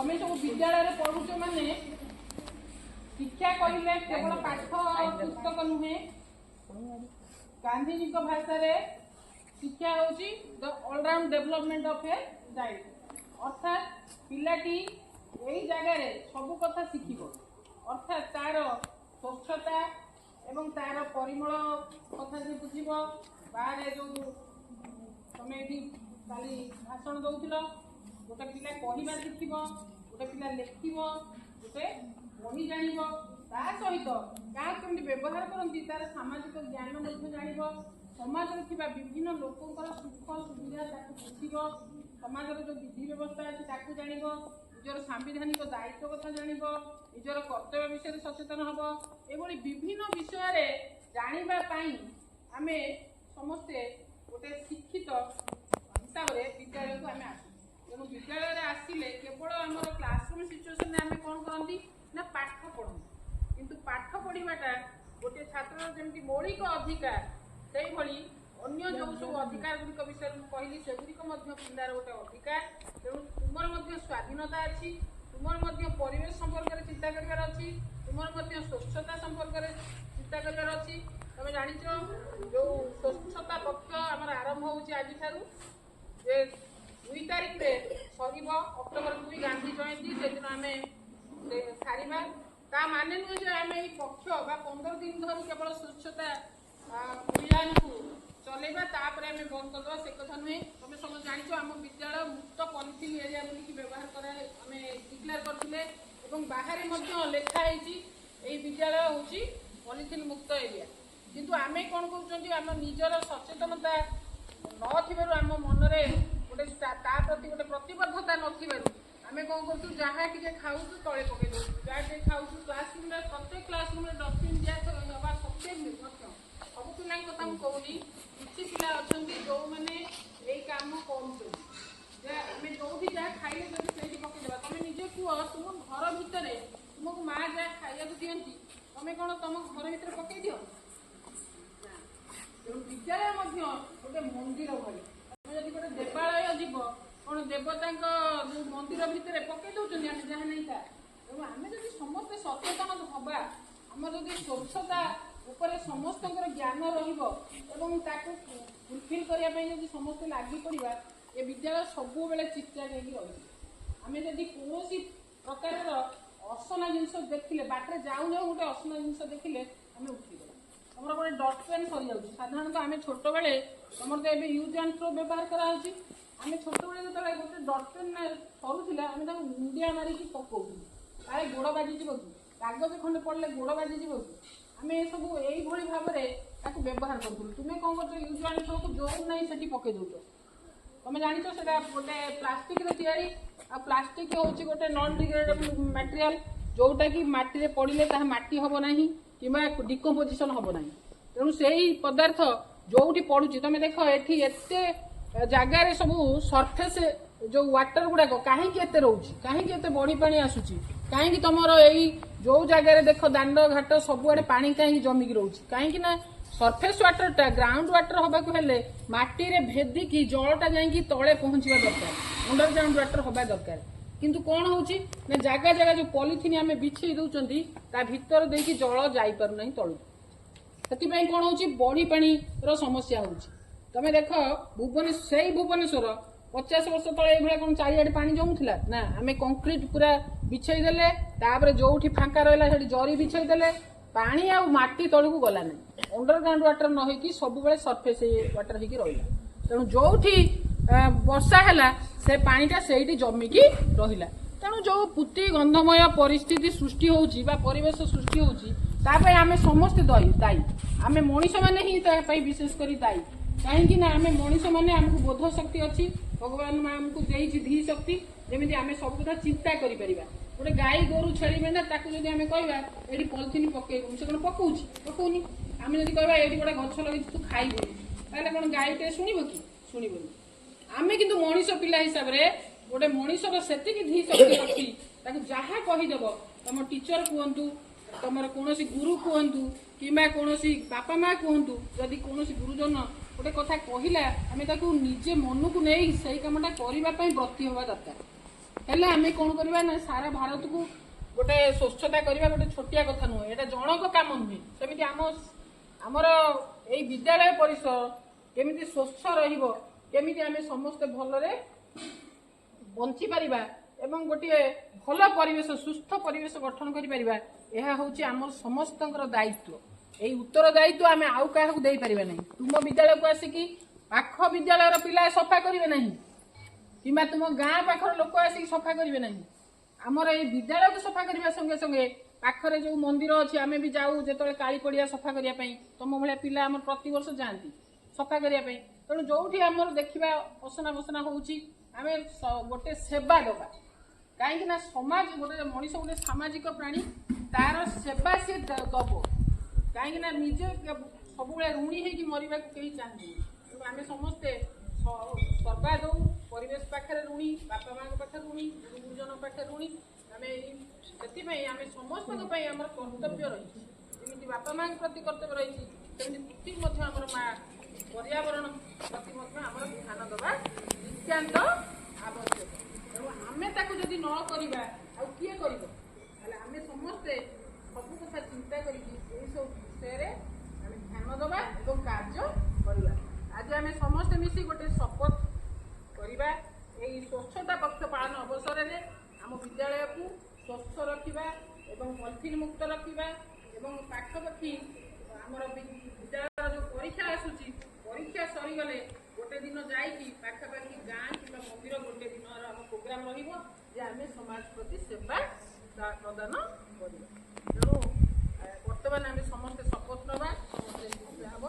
ତମେ ସବୁ ବିଦ୍ୟାଳୟରେ ପଢୁଛ, ମାନେ ଶିକ୍ଷା କହିଲେ କେବଳ ପାଠ ପୁସ୍ତକ ନୁହେଁ। ଗାନ୍ଧିଜୀଙ୍କ ଭାଷାରେ ଶିକ୍ଷା ହେଉଛି the all-round development of a child। ଅର୍ଥାତ୍ ପିଲାଟି ଏଇ ଜାଗାରେ ସବୁ କଥା ଶିଖିବ। ଅର୍ଥାତ୍ ତାର ସ୍ୱଚ୍ଛତା ଏବଂ ତାର ପରିମଳ କଥା ସେ ବୁଝିବ। ବାହାରେ ଯୋଉ ତମେ ଏଠି କାଲି ଭାଷଣ ଦଉଥିଲ, ଗୋଟେ ପିଲା କହିବା ଶିଖିବ, ଗୋଟେ ପିଲା ଲେଖିବ, ଗୋଟେ ବହି ଜାଣିବ, ତା ସହିତ କାହାକୁ କେମିତି ବ୍ୟବହାର କରନ୍ତି ତାର ସାମାଜିକ ଜ୍ଞାନ ମଧ୍ୟ ଜାଣିବ। ସମାଜରେ ଥିବା ବିଭିନ୍ନ ଲୋକଙ୍କର ସୁଖ ସୁବିଧା ତାକୁ ବୁଝିବ। ସମାଜର ଯୋଉ ବିଧି ବ୍ୟବସ୍ଥା ଅଛି ତାକୁ ଜାଣିବ। ନିଜର ସାମ୍ବିଧାନିକ ଦାୟିତ୍ୱ କଥା ଜାଣିବ। ନିଜର କର୍ତ୍ତବ୍ୟ ବିଷୟରେ ସଚେତନ ହବ। ଏଭଳି ବିଭିନ୍ନ ବିଷୟରେ ଜାଣିବା ପାଇଁ ଆମେ ସମସ୍ତେ ଗୋଟେ ଶିକ୍ଷିତ ହିସାବରେ ବିଦ୍ୟାଳୟକୁ ଆମେ ଆସୁ। ତେଣୁ ବିଦ୍ୟାଳୟରେ ଆସିଲେ କେବଳ ଆମର କ୍ଲାସରୁମ୍ ସିଚୁଏସନରେ ଆମେ କ'ଣ କରନ୍ତି ନା ପାଠ ପଢ଼ନ୍ତି। କିନ୍ତୁ ପାଠ ପଢ଼ିବାଟା ଗୋଟେ ଛାତ୍ରର ଯେମିତି ମୌଳିକ ଅଧିକାର, ସେଇଭଳି ଅନ୍ୟ ଯେଉଁ ସବୁ ଅଧିକାର ଗୁଡ଼ିକ ବିଷୟରେ ମୁଁ କହିଲି, ସେଗୁଡ଼ିକ ମଧ୍ୟ ପିଲାର ଗୋଟେ ଅଧିକାର। ତେଣୁ ତୁମର ମଧ୍ୟ ସ୍ୱାଧୀନତା ଅଛି। ତୁମର ମଧ୍ୟ ପରିବେଶ ସମ୍ପର୍କରେ ଚିନ୍ତା କରିବାର ଅଛି। ତୁମର ମଧ୍ୟ ସ୍ୱଚ୍ଛତା ସମ୍ପର୍କରେ ଚିନ୍ତା କରିବାର ଅଛି। ତମେ ଜାଣିଛ, ଯୋଉ ସ୍ୱଚ୍ଛତା ପକ୍ଷ ଆମର ଆରମ୍ଭ ହେଉଛି ଆଜିଠାରୁ, ଯେ 2 ତାରିଖରେ ସରିବ। ଅକ୍ଟୋବର 2 ଗାନ୍ଧୀ ଜୟନ୍ତୀ, ସେଦିନ ଆମେ ସାରିବା। ତା ମାନେ ନୁହେଁ ଯେ ଆମେ ଏଇ ପକ୍ଷ ବା 15 ଦିନ ଧରି କେବଳ ସ୍ୱଚ୍ଛତା ଅଭିଯାନକୁ ଚଲେଇବା, ତାପରେ ଆମେ ବନ୍ଦ କରିଦେବା, ସେ କଥା ନୁହେଁ। ତମେ ସମସ୍ତେ ଜାଣିଛ, ଆମ ବିଦ୍ୟାଳୟ ମୁକ୍ତ ପଲିଥିନ୍ ଏରିଆ ବୋଲିକି ବ୍ୟବହାର କରା ଆମେ ଡିକ୍ଲେୟାର କରିଥିଲେ ଏବଂ ବାହାରେ ମଧ୍ୟ ଲେଖା ହେଇଛି, ଏଇ ବିଦ୍ୟାଳୟ ହେଉଛି ପଲିଥିନ୍ ମୁକ୍ତ ଏରିଆ। କିନ୍ତୁ ଆମେ କ'ଣ କରୁଛନ୍ତି? ଆମ ନିଜର ସଚେତନତା ନଥିବାରୁ, ଆମ ମନରେ ଗୋଟେ ତା ପ୍ରତି ଗୋଟେ ପ୍ରତିବଦ୍ଧତା ନଥିବାରୁ ଆମେ କ'ଣ କରୁଛୁ? ଯାହା ଟିକେ ଖାଉଛୁ ତଳେ ପକେଇ ଦଉଛୁ। ଯାହା ଟିକେ ଖାଉଛୁ କ୍ଲାସରୁମରେ, ପ୍ରତ୍ୟେକ କ୍ଲାସରୁମରେ ଡଷ୍ଟବିନ୍ ଦିଆ ହେବା ସତ୍ତ୍ୱେ ମଧ୍ୟ, ସବୁ ପିଲାଙ୍କ କଥା ମୁଁ କହୁନି, କିଛି ପିଲା ଅଛନ୍ତି ଯୋଉମାନେ ଏଇ କାମ କରୁଛନ୍ତି ଯେ ଆମେ ଯୋଉଠି ଯାହା ଖାଇଲେ ଯଦି ସେଇଠି ପକେଇଦେବା। ତମେ ନିଜେ କୁହ, ତୁମ ଘର ଭିତରେ ତୁମକୁ ମା ଯାହା ଖାଇବାକୁ ଦିଅନ୍ତି, ତମେ କ'ଣ ତମ ଘର ଭିତରେ ପକେଇ ଦିଅ? ନା। ତେଣୁ ବିଦ୍ୟାଳୟ ମଧ୍ୟ ଗୋଟେ ମନ୍ଦିର ଭଳି। ତମେ ଯଦି ଗୋଟେ ଦେବାଳୟ ଯିବ, କ'ଣ ଦେବତାଙ୍କ ଯୋଉ ମନ୍ଦିର ଭିତରେ ପକେଇ ଦଉଛନ୍ତି ଆମେ ଯାହା ନାହିଁ ତା? ତେଣୁ ଆମେ ଯଦି ସମସ୍ତେ ସଚେତନ ହବା, ଆମର ଯଦି ସ୍ୱଚ୍ଛତା ଉପରେ ସମସ୍ତଙ୍କର ଜ୍ଞାନ ରହିବ ଏବଂ ତାକୁ ଫୁଲଫିଲ୍ କରିବା ପାଇଁ ଯଦି ସମସ୍ତେ ଲାଗି ପଡ଼ିବା, ଏ ବିଦ୍ୟାଳୟ ସବୁବେଳେ ଚିକଚାକ ହେଇକି ରହିବ। ଆମେ ଯଦି କୌଣସି ପ୍ରକାରର ଅସନା ଜିନିଷ ଦେଖିଲେ, ବାଟରେ ଯାଉ ଯାଉ ଗୋଟେ ଅସନା ଜିନିଷ ଦେଖିଲେ ଆମେ ଉଠେଇଦେବା। ତମର ଗୋଟେ ଡଷ୍ଟବିନ୍ ସରିଯାଉଛି। ସାଧାରଣତଃ ଆମେ ଛୋଟବେଳେ, ତମର ତ ଏବେ ୟୁଜ୍ ଆଣ୍ଡ ଥ୍ରୋ ବ୍ୟବହାର କରାଯାଉଛି, ଆମେ ଛୋଟବେଳେ ଯେତେବେଳେ ଗୋଟେ ଡଷ୍ଟବିନ୍ ସରୁଥିଲା, ଆମେ ତାକୁ ମୁଣ୍ଡିଆ ମାରିକି ପକଉଥିଲୁ, କାଳେ ଗୋଡ଼ ବାଜିଯିବ କି, କାଗଜ ଖଣ୍ଡେ ପଡ଼ିଲେ ଗୋଡ଼ ବାଜିଯିବ କି। ଆମେ ଏସବୁ ଏଇଭଳି ଭାବରେ ତାକୁ ବ୍ୟବହାର କରୁଥିଲୁ। ତୁମେ କ'ଣ କରୁଛ? ୟୁଜ୍ ଆଣ୍ଡ ଥ୍ରୋକୁ ଯୋଉ ନାହିଁ ସେଠି ପକେଇ ଦଉଛ। ତମେ ଜାଣିଛ, ସେଟା ଗୋଟେ ପ୍ଲାଷ୍ଟିକରେ ତିଆରି। ଆଉ ପ୍ଲାଷ୍ଟିକ ହେଉଛି ଗୋଟେ ନନ୍ ଡିଗ୍ରେଡେବଲ ମ୍ୟାଟେରିଆଲ, ଯୋଉଟା କି ମାଟିରେ ପଡ଼ିଲେ ତାହା ମାଟି ହବ ନାହିଁ କିମ୍ବା ଡିକମ୍ପୋଜିସନ ହବ ନାହିଁ। ତେଣୁ ସେଇ ପଦାର୍ଥ ଯୋଉଠି ପଡୁଛି, ତମେ ଦେଖ, ଏଠି ଏତେ ଜାଗାରେ ସବୁ ସର୍ଫେସ୍ ଯୋଉ ୱାଟର ଗୁଡାକ କାହିଁକି ଏତେ ରହୁଛି? କାହିଁକି ଏତେ ବଢି ପାଣି ଆସୁଛି? କାହିଁକି ତମର ଏଇ ଯୋଉ ଜାଗାରେ ଦେଖ, ଦାଣ୍ଡ ଘାଟ ସବୁଆଡେ ପାଣି କାହିଁକି ଜମିକି ରହୁଛି? କାହିଁକି ନା ସର୍ଫେସ୍ ୱାଟରଟା ଗ୍ରାଉଣ୍ଡ ୱାଟର ହବାକୁ ହେଲେ ମାଟିରେ ଭେଦିକି ଜଳଟା ଯାଇକି ତଳେ ପହଞ୍ଚିବା ଦରକାର, ଅଣ୍ଡରଗ୍ରାଉଣ୍ଡ ୱାଟର ହବା ଦରକାର। କିନ୍ତୁ କ'ଣ ହଉଛି ନା, ଜାଗା ଜାଗା ଯୋଉ ପଲିଥିନ୍ ଆମେ ବିଛେଇ ଦଉଛନ୍ତି, ତା ଭିତର ଦେଇକି ଜଳ ଯାଇପାରୁନାହିଁ ତଳକୁ। ସେଥିପାଇଁ କ'ଣ ହଉଛି? ବଢି ପାଣିର ସମସ୍ୟା ହଉଛି। ତମେ ଦେଖ, ଭୁବନେଶ୍ୱର, ସେଇ ଭୁବନେଶ୍ୱର 50 ବର୍ଷ ତଳେ ଏଇଭଳିଆ କ'ଣ ଚାରିଆଡେ ପାଣି ଜମୁଥିଲା? ନା, ଆମେ କଂକ୍ରିଟ ପୁରା ବିଛେଇ ଦେଲେ, ତାପରେ ଯୋଉଠି ଫାଙ୍କା ରହିଲା ସେଠି ଜରି ବିଛେଇ ଦେଲେ। ପାଣି ଆଉ ମାଟି ତଳକୁ ଗଲା ନାହିଁ। ଅଣ୍ଡରଗ୍ରାଉଣ୍ଡ ୱାଟର ନ ହେଇକି ସବୁବେଳେ ସର୍ଫେସ୍ ୱାଟର ହେଇକି ରହିଲା। ତେଣୁ ଯୋଉଠି ବର୍ଷା ହେଲା, ସେ ପାଣିଟା ସେଇଠି ଜମିକି ରହିଲା। ତେଣୁ ଯୋଉ ପୂତି ଗନ୍ଧମୟ ପରିସ୍ଥିତି ସୃଷ୍ଟି ହଉଛି ବା ପରିବେଶ ସୃଷ୍ଟି ହଉଛି, ତା ପାଇଁ ଆମେ ସମସ୍ତେ ଦାୟୀ। ଆମେ ମଣିଷମାନେ ହିଁ ତା ପାଇଁ ବିଶେଷ କରି ଦାୟୀ। କାହିଁକି ନା ଆମେ ମଣିଷମାନେ, ଆମକୁ ବୋଧ ଶକ୍ତି ଅଛି, ଭଗବାନ ମା ଆମକୁ ଦେଇଛି ଧୀ ଶକ୍ତି, ଯେମିତି ଆମେ ସବୁ କଥା ଚିନ୍ତା କରିପାରିବା। ଗୋଟେ ଗାଈ ଗୋରୁ ଛେଳି ମେଣ୍ଢା, ତାକୁ ଯଦି ଆମେ କହିବା ଏଇଠି ପଲିଥିନ୍ ପକେଇବୁ, ସେ କଣ ପକଉଛି? ପକଉନି। ଆମେ ଯଦି କହିବା ଏଇଠି ଗୋଟେ ଗଛ ଲଗେଇଛି, ତୁ ଖାଇବୁନି, ତାହେଲେ କଣ ଗାଈଟେ ଶୁଣିବ କି? ଶୁଣିବନି। ଆମେ କିନ୍ତୁ ମଣିଷ ପିଲା ହିସାବରେ, ଗୋଟେ ମଣିଷର ସେତିକି ଧୀ ଶକ୍ତି ଅଛି, ତାକୁ ଯାହା କହିଦେବ, ତମ ଟିଚର କୁହନ୍ତୁ, ତମର କୌଣସି ଗୁରୁ କୁହନ୍ତୁ କିମ୍ବା କୌଣସି ବାପା ମା କୁହନ୍ତୁ, ଯଦି କୌଣସି ଗୁରୁଜନ ଗୋଟେ କଥା କହିଲା, ଆମେ ତାକୁ ନିଜେ ମନକୁ ନେଇ ସେଇ କାମଟା କରିବା ପାଇଁ ବ୍ରତୀ ହେବା ଦରକାର। ହେଲେ ଆମେ କଣ କରିବା ନା ସାରା ଭାରତକୁ ଗୋଟେ ସ୍ୱଚ୍ଛତା କରିବା ଗୋଟେ ଛୋଟିଆ କଥା ନୁହେଁ। ଏଇଟା ଜଣଙ୍କ କାମ ନୁହେଁ। ସେମିତି ଆମର ଏଇ ବିଦ୍ୟାଳୟ ପରିସର କେମିତି ସ୍ୱଚ୍ଛ ରହିବ, କେମିତି ଆମେ ସମସ୍ତେ ଭଲରେ ବଞ୍ଚିପାରିବା ଏବଂ ଗୋଟିଏ ଭଲ ପରିବେଶ, ସୁସ୍ଥ ପରିବେଶ ଗଠନ କରିପାରିବା, ଏହା ହେଉଛି ଆମର ସମସ୍ତଙ୍କର ଦାୟିତ୍ୱ। ଏଇ ଉତ୍ତରଦାୟିତ୍ୱ ଆମେ ଆଉ କାହାକୁ ଦେଇପାରିବା ନାହିଁ। ତୁମ ବିଦ୍ୟାଳୟକୁ ଆସିକି ପାଖ ବିଦ୍ୟାଳୟର ପିଲା ସଫା କରିବେ ନାହିଁ କିମ୍ବା ତୁମ ଗାଁ ପାଖର ଲୋକ ଆସିକି ସଫା କରିବେ ନାହିଁ। ଆମର ଏଇ ବିଦ୍ୟାଳୟକୁ ସଫା କରିବା ସଙ୍ଗେ ସଙ୍ଗେ ପାଖରେ ଯୋଉ ମନ୍ଦିର ଅଛି, ଆମେ ବି ଯାଉ ଯେତେବେଳେ କାଳି ପଡ଼ିଆ ସଫା କରିବା ପାଇଁ। ତମ ଭଳିଆ ପିଲା ଆମର ପ୍ରତିବର୍ଷ ଯାଆନ୍ତି ସଫା କରିବା ପାଇଁ। ତେଣୁ ଯୋଉଠି ଆମର ଦେଖିବା ଅସନା ବସନା ହଉଛି, ଆମେ ଗୋଟେ ସେବା ଦବା। କାହିଁକି ନା ସମାଜ ଗୋଟେ, ମଣିଷ ଗୋଟେ ସାମାଜିକ ପ୍ରାଣୀ। ତାର ସେବା ସିଏ ଦବ। କାହିଁକି ନା ନିଜେ ସବୁବେଳେ ଋଣୀ ହେଇକି ମରିବାକୁ କେହି ଚାହାନ୍ତିନି। ତେଣୁ ଆମେ ସମସ୍ତେ ସର୍ବାଦୌ ପରିବେଶ ପାଖରେ ଋଣୀ, ବାପା ମାଙ୍କ ପାଖରେ ଋଣୀ, ଗୁରୁ ଗୁରୁଜନଙ୍କ ପାଖରେ ଋଣୀ ଆମେ। ସେଥିପାଇଁ ଆମେ ସମସ୍ତଙ୍କ ପାଇଁ ଆମର କର୍ତ୍ତବ୍ୟ ରହିଛି। ଯେମିତି ବାପା ମାଙ୍କ ପ୍ରତି କର୍ତ୍ତବ୍ୟ ରହିଛି, ସେମିତି ପୃଥିବୀ ମଧ୍ୟ ଆମର ମା, ପର୍ୟାବରଣ ପ୍ରତି ମଧ୍ୟ ଆମର ଧ୍ୟାନ ଦେବା ନିତ୍ୟାନ୍ତ ଆବଶ୍ୟକ। ତେଣୁ ଆମେ ତାକୁ ଯଦି ନ କରିବା, ଆଉ କିଏ କରିବ? ତାହେଲେ ଆମେ ସମସ୍ତେ ସବୁ କଥା ଚିନ୍ତା କରିକି ଏଇସବୁ ବିଷୟରେ ଆମେ ଧ୍ୟାନ ଦେବା ଏବଂ କାର୍ଯ୍ୟ କରିବା। ଆଜି ଆମେ ସମସ୍ତେ ମିଶି ଗୋଟେ ଶପଥ କରିବା। ଏଇ ସ୍ୱଚ୍ଛତା ପକ୍ଷ ପାଳନ ଅବସରରେ ଆମ ବିଦ୍ୟାଳୟକୁ ସ୍ୱଚ୍ଛ ରଖିବା ଏବଂ ପଲିଥିନ୍ ମୁକ୍ତ ରଖିବା ଏବଂ ପାଖାପାଖି ଆମର ବିଦ୍ୟାଳୟର ଯୋଉ ପରୀକ୍ଷା ଆସୁଛି, ପରୀକ୍ଷା ସରିଗଲେ ଗୋଟେ ଦିନ ଯାଇକି ପାଖାପାଖି ଗାଁ କିମ୍ବା ମନ୍ଦିର ଗୋଟେ ଦିନର ଆମ ପ୍ରୋଗ୍ରାମ ରହିବ ଯେ ଆମେ ସମାଜ ପ୍ରତି ସେବା ପ୍ରଦାନ କରିବା। ତେଣୁ ବର୍ତ୍ତମାନ ଆମେ ସମସ୍ତେ ଶପଥ ନେବା। ସମସ୍ତେ ଠିଆ ହବ।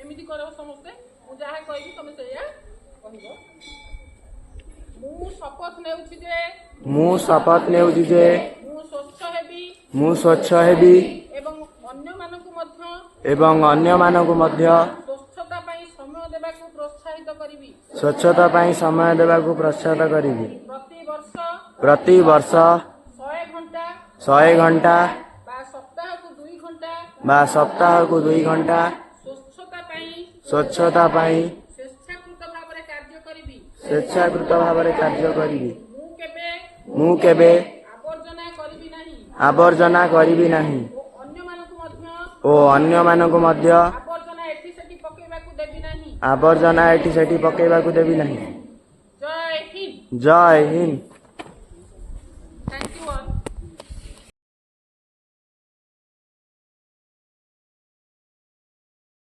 ଏମିତି କରିବ ସମସ୍ତେ। ମୁଁ ଯାହା କହିବି, ତମେ ସେଇଆ କହିବ। ମୁଁ ଶପଥ ନେଉଛି ଯେ ମୁଁ ଶପଥ ନେଉଛି ଯେ ମୁଁ ସ୍ୱଚ୍ଛ ହେବି ମୁଁ ସ୍ୱଚ୍ଛ ହେବି ଏବଂ ଅନ୍ୟମାନଙ୍କୁ ମଧ୍ୟ ଏବଂ ଅନ୍ୟମାନଙ୍କୁ ମଧ୍ୟ ସ୍ୱଚ୍ଛତା ପାଇଁ ସମୟ ଦେବାକୁ ପ୍ରୋତ୍ସାହିତ କରିବି। ସ୍ୱଚ୍ଛତା ପାଇଁ ସମୟ ଦେବାକୁ ପ୍ରୋତ୍ସାହିତ କରିବି। ପ୍ରତିବର୍ଷ ପ୍ରତିବର୍ଷ 100 ଘଣ୍ଟା 100 ଘଣ୍ଟା ବା ସପ୍ତାହକୁ 2 ଘଣ୍ଟା ବା ସପ୍ତାହକୁ 2 ଘଣ୍ଟା ସ୍ୱଚ୍ଛତା ପାଇଁ ସ୍ୱଚ୍ଛତା ପାଇଁ ସ୍ୱେଚ୍ଛାକୃତ ଭାବରେ କାର୍ଯ୍ୟ କରିବି। ସ୍ୱେଚ୍ଛାକୃତ ଭାବରେ କାର୍ଯ୍ୟ କରିବି। ମୁଁ କେବେ ମୁଁ କେବେ ଆବର୍ଜନା କରିବି ନାହିଁ ଆବର୍ଜନା କରିବି ନାହିଁ ଓ ଅନ୍ୟମାନଙ୍କୁ ମଧ୍ୟ ଓ ଅନ୍ୟମାନଙ୍କୁ ମଧ୍ୟ ଆବର୍ଜନା ଏଠି ସେଠି ପକେଇବାକୁ ଦେବି ନାହିଁ। ଆବର୍ଜନା ଏଠି ସେଠି ପକେଇବାକୁ ଦେବି ନାହିଁ। ଜୟ ହିନ୍ଦ। ଜୟ ହିନ୍ଦ।